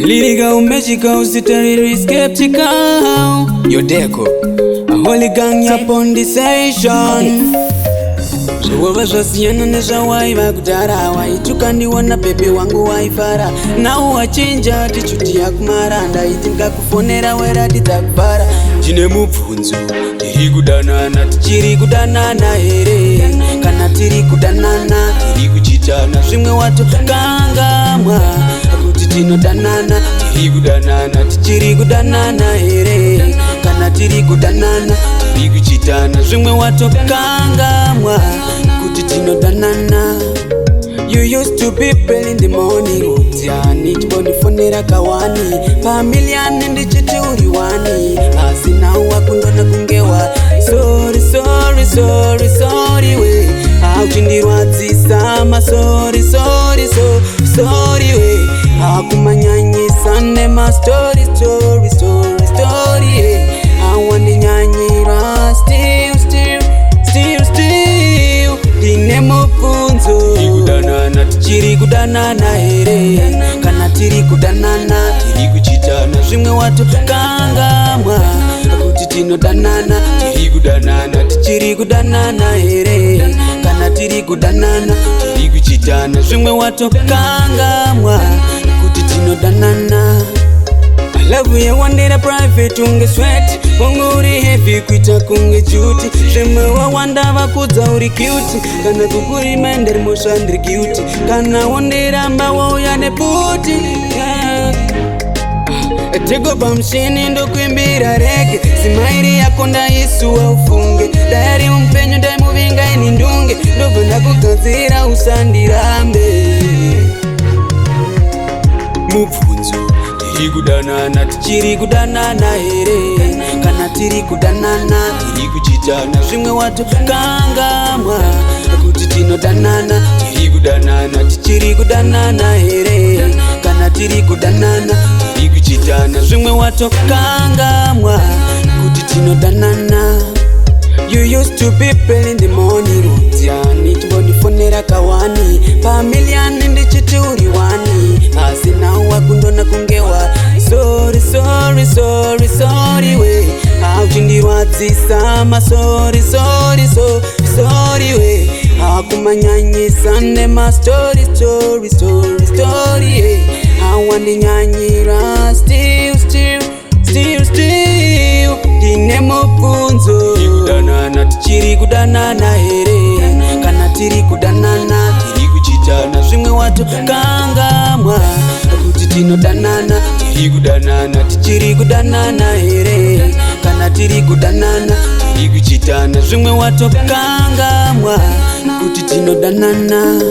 Lyrical, magical, literary skeptical. Yodeko, a holy gang up on the session. Zvova zvasiyana nezvawaiva kudhara. Waitukandiona baby wangu waifara. Now wachinja attitude yakumara. Ndaiti ndikakufonera weratidza kufara. Ndine mubvunzo, tiri kudanana, tichiri kudanana here? Kana tiri kudanana, tiri kuchitana, zvimwe watokangamwa kuti tinodanana. Tiri kudanana, tichiri kudanana here? Kana tiri kudanana, tiri kuchitana, zvimwe watokangamwa kuti tinodanana. You used to be early in the morning, utiani chimbondifonera kawani pamiliyani ndichiti uri wani, asi now wakundona kungewa. Sorry, sorry, sorry, sorry we, auchindirwadzisa masorry, sorry, so sorry we, akumanyanyisa nemastori, story, story, story, yeah. Awandinyanyira still, still, still, still. Ndine mubvunzo, kudanana, tichiri kudanana here? Kana tiri kudanana, tiri kuchitana, zvimwe watokangamwa kuti tinodanana. Tiri kudanana, tichiri kudanana here? Kana tiri kudanana, tiri kuchitana, zvimwe watokangamwa kuti tinodanana. Love yawandira private unge sweat. Wangu uri heavy kuita kunge duty. Zvimwe wawanda vakudza uri cute. Kana kukurima ndiri mosva, ndiri guilty. Kana wondiramba wouya neputi, yeah. Tego pamushini ndokuimbira reggae. Smile yako ndaisuwa ufunge. Dai mupenyu ndaimuvinga ini ndunge. Ndobva ndakugadzira, usandirambe. Mubvunzo, tiri kudanana, tichiri kudanana here? Kana tiri kudanana, tiri kuchitana, zvimwe watokangamwa kuti tinodanana. Tiri kudanana, tichiri kudanana here? Kana tiri kudanana, tiri kuchitana, zvimwe watokangamwa kuti tinodanana. You used to be early in the morning, utiani chimbondifonera kawani pamiliyani ndichiti uri wani, asi now wakundona kungewa. Sorry, sorry, sorry, sorry we, auchindirwadzisa masorry, sorry, so sorry we, akumanyanyisa nemastori, story, story, story, yeah. Awandinyanyira still, still, still, still. Ndine mubvunzo, kudanana, tichiri kudanana here? Kana tiri kudanana, tiri kuchitana, zvimwe watokangamwa kuti tinodanana. Tiri kudanana, tichiri kudanana here? Kana tiri kudanana, tiri kuchitana, zvimwe watokangamwa kuti tinodanana.